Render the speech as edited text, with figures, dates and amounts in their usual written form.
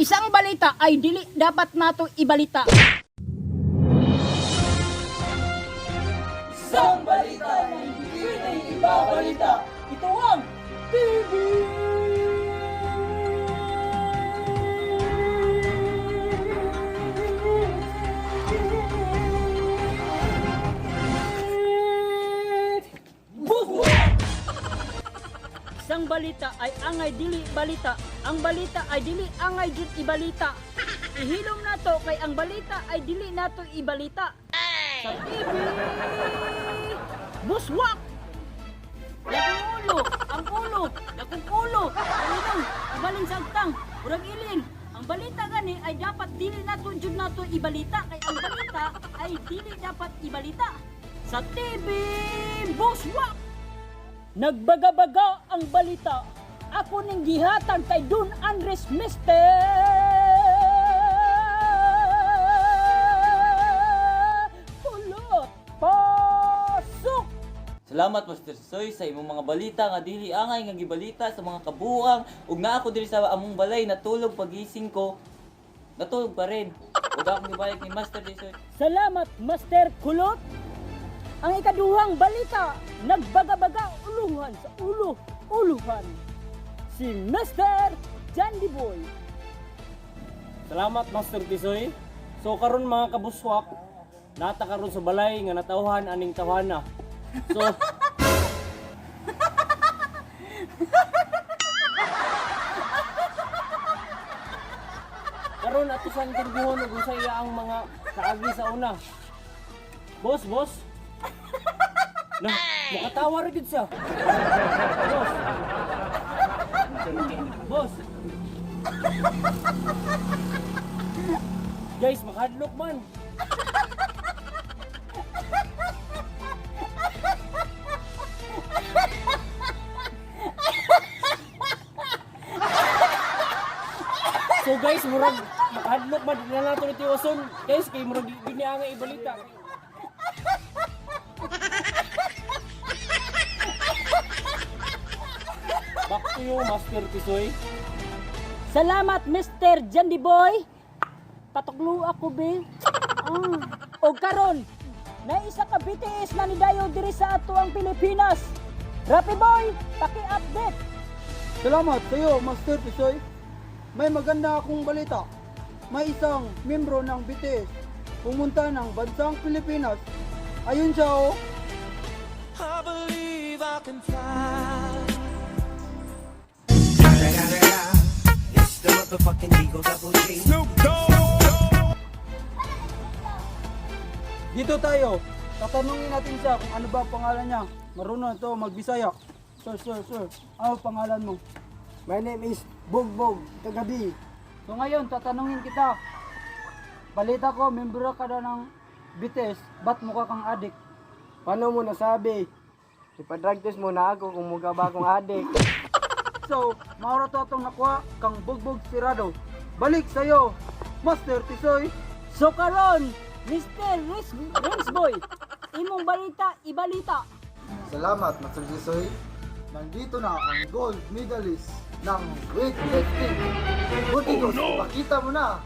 Isang balita ay dili dapat nato ibalita. Isang balita na hindi pwedeng ibabalita. Ito ang TV Buswak! Isang balita ay angay dili balita. Ang balita ay dili angay jud ibalita. Ihilom nato kay ang balita ay dili nato ibalita. Sa TV Buswak! Lakong ulo, ang ulo, lakong ulo, ang ilong, ibalin sa agtang, urag ilin. Ang balita gani ay dapat dili nato jud nato ibalita kay ang balita ay dili dapat ibalita. Sa TV Buswak! Nagbagabaga ang balita. Ako ning gihatag kay Don Andres Mister Kulot. Pasok! Salamat, Master Soy, sa imong mga balita nga dili angay nga gibalita sa mga kabuang ug naa ko diri sa among balay natulog pagising ko. Natulog pa rin. Ug akong gibalik ni Master Tisoy. Salamat, Master Kulot. Ang ikaduhang balita, nagbagabaga uluhan sa ulo, uluhan. Si Mr. Jandy Boy. Salamat, Master Tisoy. So karon, mga kabuswak, nata karon sa balay nga natawhan aning tawhana. So karon ato sa interviewon ug unsa iya ang mga kaagi sa una. Boss, boss. Na, makatawa ra gyud siya. Boss. Boss. Guys, makadlok man. So guys, murag makadlok man na nato ni Tiwason. Guys, kay murag di niya nga ibalita. Back to you, Master Tisoy. Salamat, Mr. Jandy Boy. Patuklo ako, be. Ah. O karon, na isa ka BTS na nidayo diri sa ato ang Pilipinas. Rapi Boy, paki-update. Salamat sa iyo, Master Tisoy. May maganda akong balita. May isang membro ng BTS pumunta ng bansang Pilipinas. Ayun siya, oh. It's the motherfucking Eagle Double G. Dito tayo. Tatanungin natin siya kung ano ba ang pangalan niya. Marunong ito magbisaya. Sir, sir, sir, ano pangalan mo? My name is Bogbog Tagabi. So ngayon, tatanungin kita. Balita ko, membro ka na ng BTS, ba't mukha kang adik? Paano mo nasabi? Ipa-drug test muna ako kung mukha ba akong adik. So, maura to atong nakuha kang Bugbog Sirado. Balik sa'yo, Master Tisoy! So karon, Mr. Rins Boy, imong balita ibalita. Salamat, Master Jisoy. Nandito na ang gold medalist ng weightlifting. Butigos, oh, no! Pakita mo na!